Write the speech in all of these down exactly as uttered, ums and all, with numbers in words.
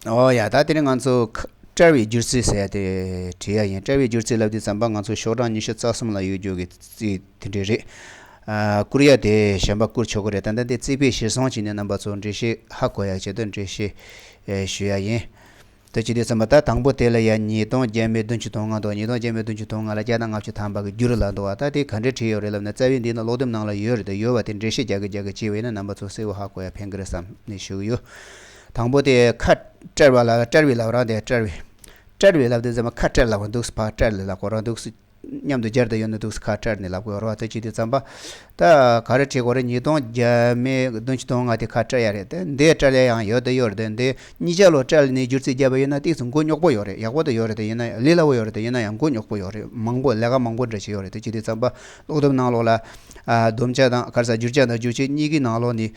ཨོ་ཡ། ད་དེ་རིང་ང་ཚོ་ཁ་བཀྲལ་བའི་སྒྱུ་རྩལ་ཟེར་ཡ་དེ་བྲིས་ཡ་ཡིན། བཀྲལ་བའི་སྒྱུ་རྩལ་ལབ་དུས་ཙམ་པ་ང་ཚོ་ཤོག་གྲངས་ཉི་ཤུ་རྩ་གསུམ་ལ་ཡོད་རྒྱུ་གི་རྩིས་དེ་འདྲས་རེད། ཨ། བསྐུར་ཡ་དེ་གཞན་པ་བསྐུར་ཆོག་གི་རེད། ད་ལྟ་འདི་རྩིས་པའི་གཞིར་བཟུང་བྱས་ནས་རྣམ་པ་ཚོ་འགྲེལ་བཤད་ཧ་གོ་ཡ་ཆེད་དུ་འགྲེལ་བཤད་ཨེ་ཞུ་ཡ་ཡིན། དེ་བྱེད་དུས་ཙམ་པ་ད་དང་པོ་དེ་ལ་ཡ་ཉིས་སྟོང་བརྒྱ་མེད་བདུན་ཅུ་དོན་ལྔ་དང་། ཉིས་སྟོང་བརྒྱ་མེད་བདུན་ཅུ་དོན་ལྔ་ལ་བརྒྱ་དང་ལྔ་བཅུ་ཐམ་པ་གི་སྒྱུར་ལ་འདུག་བ། ད་དེ་ག་འདྲས་བྲིས་ཡོད་རེད་ལབ་ན། རྩ་བའི་འདི་ནི་ཀློག་དེབ་ནང་ལ་ཡོད་རེད། དེ་ཡོད་པ་དེ་འགྲེལ་བཤད་རྒྱག་གི་རྒྱག་གི་བྱས་པ་ཡིན་ན་རྣམ་པ་ཚོ་གསལ་བོ་ཧ་གོ་ཡ་ཕན་གི་རེད་བསམ་ནས་ཞུ་གི་ཡོད། དང་པོ་དེ་ཁ་བཀྲལ་བ་ལ། བཀྲལ་བའི་ལབ་རང་དེ་བཀྲལ་བའི། བཀྲལ་བའི་ལབ་དུས་ཙམ་པ་ཁ་བཀྲལ་ལབ་པ་འདུག་སེ། ཕར་བཀྲལ་ལབ་དགོས་རང་འདུག་སེ། མཉམ་དུ་སྦྱར་ཏེ་ཡོད་ན་འདུག་སེ། ཁ་བཀྲལ་ནས་ལབ་དགོས་རེད་བ། དེ་བྱེད་དུས་ཙམ་པ་ད་ག་རེ་བྲིས་དགོས་རེད། ཉིས་སྟོང་བརྒྱ་མེད་བདུན་ཅུ་དོན་ལྔ་དེ་ཁ་བཀྲལ་ཡ་རེད། དེ་འདི་བཀྲལ་ཡ་ཡང་ཡོད་དེ་ཡོད་རེད། དེ་འདི་གཉིས་ཆ་ལོ་བཀྲལ་ནས་སྒྱུར་རྩིས་བརྒྱབ་པ་ཡིན་ན་ཏོག་ཙམ་མགོ་རྙོག་པོ་ཡོད་རེད། ཡག་པོ་དེ་ཡོད་རེད། དེ་ཡིན་ན་ཡང་ལས་སླ་བོ་ཡོད་རེད། དེ་ཡིན་ན་ཡང་མགོ་རྙོག་པོ་ཡོད་རེད། མང་པོ་ལས་ཀ་མང་པོ་འདྲ་ཞིག་ཡོད་རེད། དེ་བྱེད་དུས་ཙམ་པ་ཀློག་དེབ་ནང་ལོགས་ལ་ཨ་སྡོམ་བྱ་དང་། ག་རེ་ཟ། བསྒྱུར་བྱ་དང་སྒྱུར་བྱེད་གཉིས་ཀའི་ནང་ལོགས་ནས།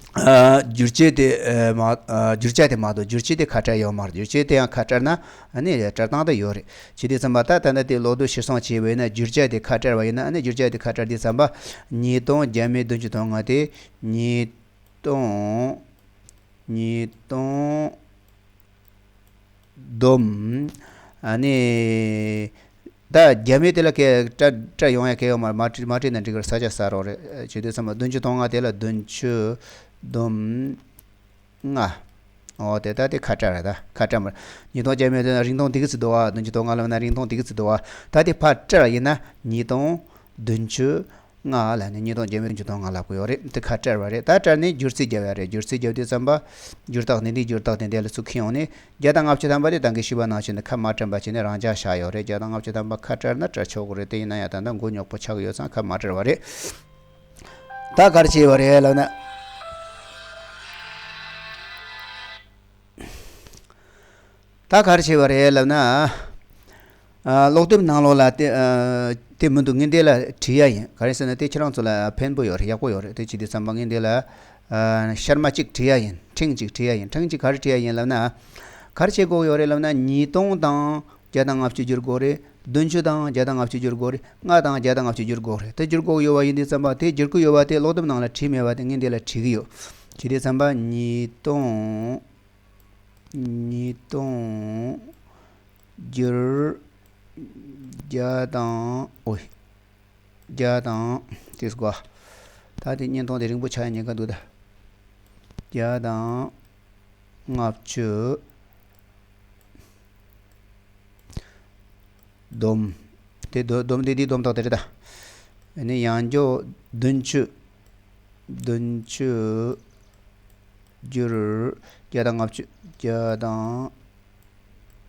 ཨ། བསྒྱུར་བྱེད་དེ། ཨ། མ། ཨ། བསྒྱུར་བྱ་དེ་མ་གཏོགས་བསྒྱུར་བྱེད་དེ་ཁ་བཀྲལ་ཡོད་མ་རེད། བསྒྱུར་བྱེད་དེ་ཡང་ཁ་བཀྲལ་ན་ཨ་ནི་བཀྲལ་སྟངས་དེ་ཡོད་རེད། བྱེད་དུས་ཙམ་པ་ད་ད་ནི་དེ་ཀློག་དེབ་གཞིར་བཟུང་བྱས་པ་ཡིན་ན། བསྒྱུར་བྱ་དེ་ཁ་བཀྲལ་བ་ཡིན་ན། ཨ་ནི་བསྒྱུར་བྱ་དེ་ཁ་བཀྲལ་དུས་ཙམ་པ་ཉིས་སྟོང་བརྒྱ་མེད་བདུན་ཅུ་དོན་ལྔ་དེ་ཉིས་སྟོང་། ཉིས་སྟོང་། སྡོམ། ཨ་ནི། ད་བརྒྱ་མེད་དེ་ལ་གས་བཀྲལ་བཀྲལ་ཡོང་ཡ་གས་ཡོད་མ་རེད། མ་བྲིས་མ་བྲིས་ན་འགྲིག་གི་རེད། ས་ཆ་གསར་པ་རེད། བྱེད་དུས་ཙམ་པ་བདུན་ཅུ་དོན་ལྔ་དེ་ལ་བདུན་ཅུ་སྡོམ་ལྔ། ཨོ་དེ་ད་དེ་ཁ་བཀྲལ་རེད། ད་ཁ་བཀྲལ་མ་རེད། ཉིས་སྟོང་བརྒྱ་མེད་དེ་ན་རིང་ཐུང་དེ་གི་ཚིག་འདུག་བ། བདུན་ཅུ་དོན་ལྔ་ལབ་ན་རིང་ཐུང་དེ་གི་ཚིག་འདུག་བ། ད་དེ་ཕར་བཀྲལ་ཡིན་ན་ཉིས་སྟོང་བདུན་ཅུ་ལྔ་ལ་ནི་ཉིས་སྟོང་བརྒྱ་མེད་བདུན་ཅུ་དོན་ལྔ་ལབ་དགོས་ཡོད་རེད། དེ་ཁ་བཀྲལ་བ་རེད། ད་བཀྲལ་ནས་སྒྱུར་རྩིས་བརྒྱབ་ཡ་རེད། སྒྱུར་རྩིས་བརྒྱབ་དུས་ཙམ་པ་སྒྱུར་རྟགས་ནི་འདི། སྒྱུར་རྟགས་དེ་འདི་ལ་ཚུར་འཁྱེར་ཡོང་ནས་བརྒྱ་དང་ལྔ་བཅུ་ཐམ་པ་དེ་ད་གིན་ཞུས་པ་ནང་བཞིན་ནི་ཁ་མ་བཀྲལ་བ་བྱས་ནས་རང་འཇགས་བཞག་ཡོད་རེད། བརྒྱ་དང་ལྔ་བཅུ་ཐམ་པ་ཁ་བཀྲལ་ན་བཀྲལ་ཆོག་གི་རེད། དེ་ཡིན་ན་ཡང་ད་ལྟ་མགོ་རྙོག་པོ་ཆགས་ཡོད་ཙང་ཁ་མ་བཀྲལ་བ་རེད། ད་ག་རེ་བྱས་པ་རེད་ལབ་ན། ད་ག་རེ་བྱས་པ་རེད་ལབ་ན། ཨ། ཀློག་དེབ་ནང་ལོགས་ལ་དེ། ཨ། དེ་མི་འདུག་ངས་འདི་ལ་བྲིས་ཡ་ཡིན། ག་རེ་ཟེར་ན་དེ་ཁྱེད་རང་ཚོ་ལ་ཕན་པོ་ཡོད་རེད། ཡག་པོ་ཡོད་རེད། དེ་བྱེད་དུས་ཙམ་པ་ངས་འདི་ལ། ཨ། ཤར་མ་གཅིག་བྲིས་ཡ་ཡིན། ཕྲེང་གཅིག་བྲིས་ཡ་ཡིན། ཕྲེང་གཅིག་ག་རེ་བྲིས་ཡ་ཡིན་ལབ་ན། ག་རེ་བྱེད་དགོས་ཡོད་རེད་ལབ་ན། ཉིས་སྟོང་དང་བརྒྱ་དང་ལྔ་བཅུ་བསྒྱུར་དགོས་རེད། བདུན་ཅུ་དང་བརྒྱ་དང་ལྔ་བཅུ་བསྒྱུར་དགོས་རེད། ལྔ་དང་བརྒྱ་དང་ལྔ་བཅུ་བསྒྱུར་དགོས་རེད། དེ་བསྒྱུར་དགོས་ཡོད་པ་ཡིན་དུས་ཙམ་པ་དེ་བསྒྱུར་གི་ཡོད་པ་དེ་ཀློག་དེབ་ནང་ལ་བྲིས་མེད་པ་དེ་ངས་འདི་ལ་བྲིས་གི་ཡོད། བྱེད་དུས་ཙམ་པ་ཉིས་སྟོང་། ཉིས་སྟོང་། བསྒྱུར། བརྒྱ་དང་། ཨོའི། བརྒྱ་དང་། དེ་སྒོ། ད་དེ་བརྙན་ཐུང་དེ་རིང་པོ་ཆགས་ཉེན་ཁ་འདུག་ད། བརྒྱ་དང་། ལྔ་བཅུ། སྡོམ། དེ་སྡོ། སྡོམ་དེ་དེ་སྡོམ་རྟགས་དེ་རེད་ད། ཨ་ནི་ཡང་བསྐྱར་བདུན་ཅུ། བདུན་ཅུ། བསྒྱུར། བརྒྱ་དང་ལྔ་བཅུ། བརྒྱ་དང་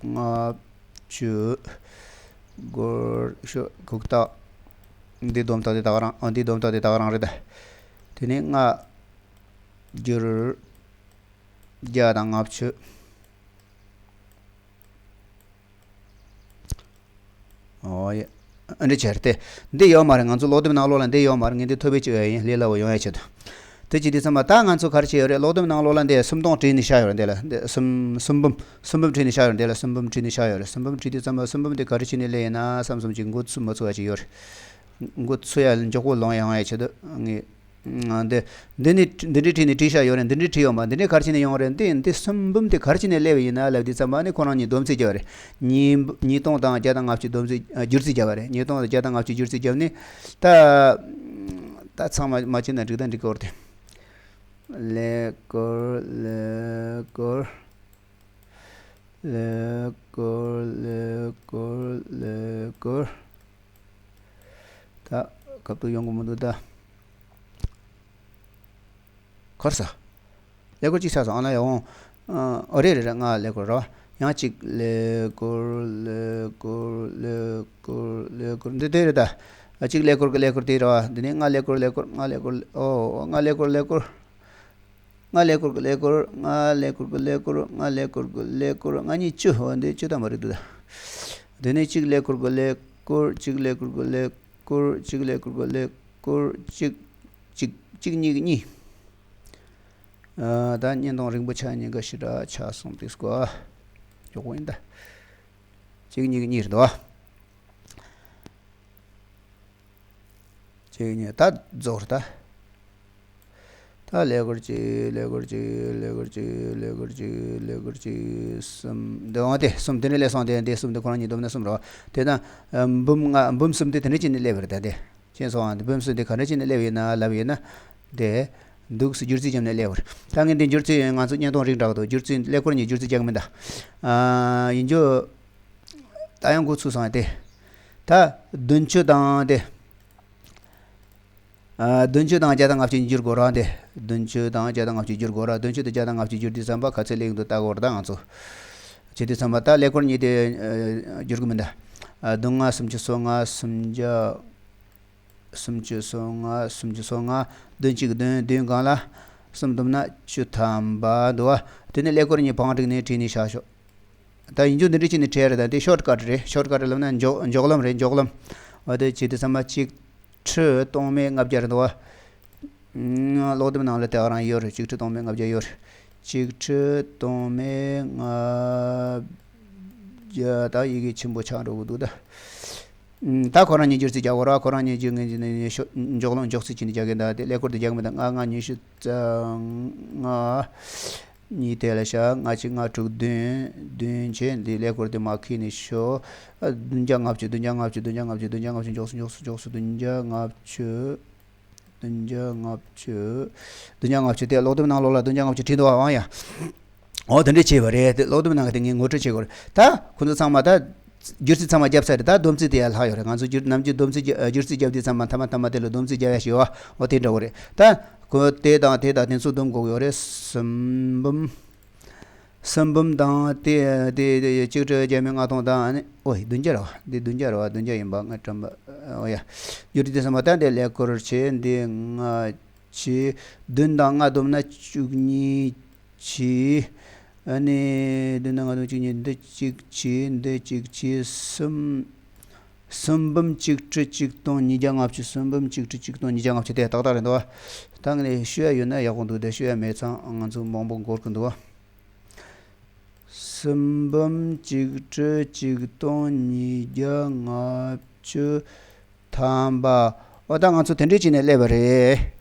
ལྔ་བཅུ། སྒོར་ཤོ་གུག་རྟགས། འདི་སྡོམ་རྟགས་དེ་ད་ག་རང་། ཨ། འདི་སྡོམ་རྟགས་དེ་ད་ག་རང་རེད་ད། དེ་ནས་ལྔ། བསྒྱུར། བརྒྱ་དང་ལྔ་བཅུ། ཨོ་ཡ། ཨ་འདྲ་བྱས་ཏེ། འདི་ཡོད་མ་རེད། ང་ཚོ་ཀློག་དེབ་ནང་ལོགས་ལ་འདི་ཡོད་མ་རེད། ངས་འདི་ཐོ་བེད་བྱས་ཡིན། ལས་སླ་བོ་ཡོང་ཡ་ཆེད་དུ། དེ་བྱེད་དུས་ཙམ་པ་ད་ང་ཚོ་ག་རེ་བྱས་ཡོད་རེད། ཀློག་དེབ་ནང་ལོགས་ལ་འདི་སུམ་སྟོང་བྲིས་ནས་བཞག་ཡོད་རེད། འདི་ལ་འདི་སུམ། སུམ་འབུམ། སུམ་འབུམ་བྲིས་ནས་བཞག་ཡོད་རེད། འདི་ལ་སུམ་འབུམ་བྲིས་ནས་བཞག་ཡོད་རེད། སུམ་འབུམ་བྲིས་དུས་ཙམ་པ་སུམ་འབུམ་དེ་ག་རེ་བྱས་ནས་སླེབས་ཡིན་ན་བསམ་བསམ་གྱི་མགོ་ཚོད་མ་ཚོད་པ་ཅིག་ཡོད་རེད། མགོ་ཚོད་ཡ་མགྱོགས་པོ་ལོང་ཡོང་ཡ་ཆེད་དུ་ངས། འདི། འདི་ནི་འདི་འདྲའི་བྲིས་ནས་བྲིས་བཞག་ཡོད་རེད། འདི་འདྲའི་བྲིས་ཡོད་མ། འདི་འདྲའི་ག་རེ་བྱས་ནས་ཡོང་རེད། འདི་འདི་སུམ་འབུམ་དེ་ག་རེ་བྱས་ནས་སླེབས་ཡིན་ན་ལབ་དུས་ཙམ་པ་ནི་ཁོ་རང་གཉིས་སྡོམ་རྩིས་བརྒྱབ་པ་རེད། ཉིས། ཉིས་སྟོང་དང་བརྒྱ་དང་ལྔ་བཅུ་སྡོམ་རྩིས། ཨ། བསྒྱུར་རྩིས་བརྒྱབ་པ་རེད། ཉིས་སྟོང་དང་བརྒྱ་དང་ལྔ་བཅུ་བསྒྱུར་རྩིས་བརྒྱབ་ནས། ད། ད་ཚང་མ་མ་བྱས་ན་འགྲིག་ད་འགྲིག་གི་རེད་དེ། ཀླད་ཀོར། ཀླད་ཀོར། ཀླད་ཀོར། ཀླད་ཀོར། ཀླད་ཀོར། ད་སྐབས་དུ་ཡོང་གི་མི་འདུག་ད། ཁར་ས། ཀླད་ཀོར་གཅིག་ཆགས་སོང་། ཨ་ན་ཡ་འོང་། ཨ། ཨོ་རེད་རེད་རེད། ང་ཀླད་ཀོར་ར། ཡང་གཅིག་ཀླད་ཀོར། ཀླད་ཀོར། ཀླད་ཀོར། ཀླད་ཀོར། འདི་དེ་རེད་ད། ཨ། གཅིག་ཀླད་ཀོར་གི་ཀླད་ཀོར་དེ་ར་བ། འདི་ནས་ང་ཀླད་ཀོར། ཀླད་ཀོར། ང་ཀླད་ཀོར། ཨོ། ང་ཀླད་ཀོར། ཀླད་ཀོར། ང་ཀླད་ཀོར་གི་ཀླད་ཀོར། ང་ཀླད་ཀོར་གི་ཀླད་ཀོར། ང་ཀླད་ཀོར་གི་ཀླད་ཀོར། ང་གཉིས་བཅུ། འོ་འདི་བཅུ་ཐམ་པ་རེད་འདུག་ད། དེ་ནས་གཅིག་ཀླད་ཀོར་གི་ཀླད་ཀོར། གཅིག་ཀླད་ཀོར་གི་ཀླད་ཀོར། གཅིག་ཀླད་ཀོར་གི་ཀླད་ཀོར། གཅིག་གཅིག་གཅིག་གཉིས་གཉིས། ཨ། ད་བརྙན་ཐུང་རིང་པོ་ཆགས་ཉེན་ཁ་ཞེ་དྲག་ཆགས་སོང་། དེ་སྐོར་མགྱོགས་པོ་ཡིན་ད། གཅིག་གཉིས་གཉིས་རེད་འདུག་ཨ། གཅིག་གཉིས། ད་རྫོགས་རེད་ད། ད་ཀླད་ཀོར་གཅིག་ཀླད་ཀོར་གཅིག་ཀླད་ཀོར་གཅིག་ཀླད་ཀོར་གཅིག་ཀླད་ཀོར་གཅིག་གསུམ། འདི་འོང་སྟེ་གསུམ། དེ་ནས་ཀླད་སོང་སྟེ་འདི་གསུམ། འདི་ཁོ་རང་གཉིས་བསྡོམས་ན་གསུམ་རེད་བ། དེ་ན་ཨ་འབུམ་ལྔ། འབུམ་གསུམ་དེ་དེ་འདྲ་བྱས་ནས་སླེབས་པ་རེད། ད་དེ་མཁྱེན་སོང་ཨ། འདི་འབུམ་གསུམ་དེ་ག་འདྲ་བྱས་ནས་སླེབས་ཡིན་ན་ལབ་ཡིན་ན། དེ་འདུག་སེ་སྒྱུར་རྩིས་བརྒྱབ་ནས་སླེབས་པ་རེད། ད་ངས་འདི་སྒྱུར་རྩིས་ང་ཚོ་བརྙན་ཐུང་རིགས་འདྲ་འདུག་སྒྱུར་རྩིས་ཀླད་ཀོར་གཉིས་སྒྱུར་རྩིས་རྒྱག་གི་མིན་ད། ཨ་ཡིན་རྒྱུ། ད་ཡང་འགོ་ཚུགས་སོང་ཨ། དེ་ད་བདུན་ཅུ་དང་དེ། ཨ་བདུན་ཅུ་དང་བརྒྱ་དང་ལྔ་བཅུ་གཉིས་སྒྱུར་དགོས་ར། དེ་བདུན་ཅུ་དང་བརྒྱ་དང་ལྔ་བཅུ་སྒྱུར་དགོས་ར། བདུན་ཅུ་དང་བརྒྱ་དང་ལྔ་བཅུ་སྒྱུར་དུས་ཙམ་པ་ག་ཚོད་སླེབས་འདུག་ལྟ་དགོས་ར། ད་ང་ཚོ་བྱེད་དུས་ཙམ་པ་ད་ཀླད་ཀོར་གཉིས་དེ་ཨ་སྒྱུར་གི་མིན་ད། ཨ་བདུན་ལྔ་སུམ་ཅུ་སོ་ལྔ། སུམ་བརྒྱ། སུམ་ཅུ་སོ་ལྔ། སུམ་ཅུ་སོ་ལྔ། བདུན་གཅིག་བདུན། བདུན་སྒང་ལ་གསུམ་བསྡོམས་ན་བཅུ་ཐམ་པ་འདུག་བ། དེ་ནས་ཀླད་ཀོར་གཉིས་བང་བསྒྲིགས་ནས་བྲིས་ནས་བཞག་ཤོག་ད་ཡིན་རྒྱུ་འདི་འདྲ་བྱས་ནས་བྲིས་རེད། ད་འདི་ཤོར་ཀ་ཊི་རེད། ཤོར་ཀ་ཊི་ལབ་ན་མགྱོགས་མགྱོགས་ལམ་རེད། མགྱོགས་ལམ། འོ་དེ་བྱེད་དུས་ཙམ་པ་གཅིག་ཁྲི་སྟོང་མེད་ལྔ་བརྒྱ་རེད་འདུག་བ། གློག་དེབ་ནང་ལ་དེ་ག་རང་ཡོད་རེད། གཅིག་ཁྲི་སྟོང་མེད་ལྔ་བརྒྱ་ཡོད་རེད། གཅིག་ཁྲི་སྟོང་མེད་ལྔ་བརྒྱ། ད་ཡི་གེ་ཆེན་པོ་ཆགས་འགྲོ་གི་འདུག་ད། ཨུམ། ད་ཁོ་རང་གཉིས་སྒྱུར་རྩིས་རྒྱག་དགོས་ར། ཁོ་རང་གཉིས་སྒྱུར་ངེས་ཀྱི་ནས་ཤོ་མགྱོགས་ལམ་མགྱོགས་རྩིས་བྱས་ནས་རྒྱག་གི་ད། དེ་ཀླད་ཀོར་དུ་རྒྱག་གི་མི་འདུག་ལྔ་ལྔ་ཉི་ཤུ་རྩ་ལྔ། གཉིས་དེ་ལ་བཞག་ལྔ་གཅིག་ལྔ་དྲུག་བདུན། བདུན་བྱས། འདི་ཀླད་ཀོར་དེ་མར་ཁྱེར་ནས་ཤོག་བདུན་བརྒྱ་ལྔ་བཅུ། བདུན་བརྒྱ་ལྔ་བཅུ། བདུན་བརྒྱ་ལྔ་བཅུ། བདུན་བརྒྱ་ལྔ་བཅུ། མགྱོགས་སུ་མགྱོགས་སུ་མགྱོགས་སུ། བདུན་བརྒྱ་ལྔ་བཅུ། བདུན་བརྒྱ་ལྔ་བཅུ། བདུན་བརྒྱ་ལྔ་བཅུ། དེ་ཀློག་དེབ་ནང་ལོགས་ལ་བདུན་བརྒྱ་ལྔ་བཅུ་བྲིས་འདུག་བ། འོང་ཡ། འོ་དེ་འདྲས་བྱས་པ་རེད། དེ་ཀློག་དེབ་ནང་གི་དེ་ངས་ངོ་སྤྲོད་བྱེད་དགོས་རེད། ད་ཁོ་ཚོ་ཚང་མ་ད་སྒྱུར་རྩིས་ཚང་མ་བརྒྱབ་ཚར་རེད། ད་སྡོམ་རྩིས་དེ་ཡར་ལྷག་ཡོད་རེད། ང་ཚོ་སྒྱུར་ནམ་རྒྱུན་སྡོམ་རྩིས་རྒྱ་སྒྱུར་རྩིས་བརྒྱབ་དུས་ཙམ་པ་མཐའ་མ་མཐའ་མ་དེ་ལ་སྡོམ་རྩིས་རྒྱག་ཡ་ཞིག་ཡོད་བ། འོ་དེ་འདྲ་བོ་རེད། ད་ཁོ་དེ་དང་དེ་དང་དེ་ཚོ་སྡོམ་དགོས་ཡོད་རེད། གསུམ་འབུམ། གསུམ་འབུམ་དང་དེ་དེ་དེ་གཅིག་ཁྲི་བརྒྱ་མེད་ལྔ་སྟོང་དང་། ཨ་ནི་ཨོ་ཡ། བདུན་བརྒྱ་རེད་བ། འདི་བདུན་བརྒྱ་རེད་བ། བདུན་བརྒྱ་ཡིན་པ་ང་དྲན་པ། ཨོ་ཡ། སྒྱུར་རྩིས་དེ་ཚང་མ་ད་འདི་ཀླད་ཀོར་བྱས། འདི་ལྔ་བྱས། བདུན་དང་ལྔ་བསྡོམས་ན་བཅུ་གཉིས་བྱས། ཨ་ནི་བདུན་དང་ལྔ་བསྡོམས་བཅུ་གཉིས། འདི་གཅིག་བྱས། འདི་གཅིག་བྱས། གསུམ། གསུམ་འབུམ་གཅིག་ཁྲི་གཅིག་སྟོང་ཉིས་བརྒྱ་ལྔ་བཅུ། གསུམ་འབུམ་གཅིག་ཁྲི་གཅིག་སྟོང་ཉིས་བརྒྱ་ལྔ་བཅུ། དེ་ཏག་ཏག་རེད་འདུག་བ། ད་ངས་ཤོད་ཡ་ཡོད་ན་ཡག་པོ་འདུག་དེ་ཤོད་ཡ་མེད་ཙང་ང་ཚོ་མང་པོ་འགོར་གི་འདུག་བ། གསུམ་འབུམ་གཅིག་ཁྲི་གཅིག་སྟོང་ཉིས་བརྒྱ་ལྔ་བཅུ་ཐམ་པ། འོ་ད་ང་ཚོ་དེ་འདྲས་བྱས་ནས་སླེབས་པ་རེད།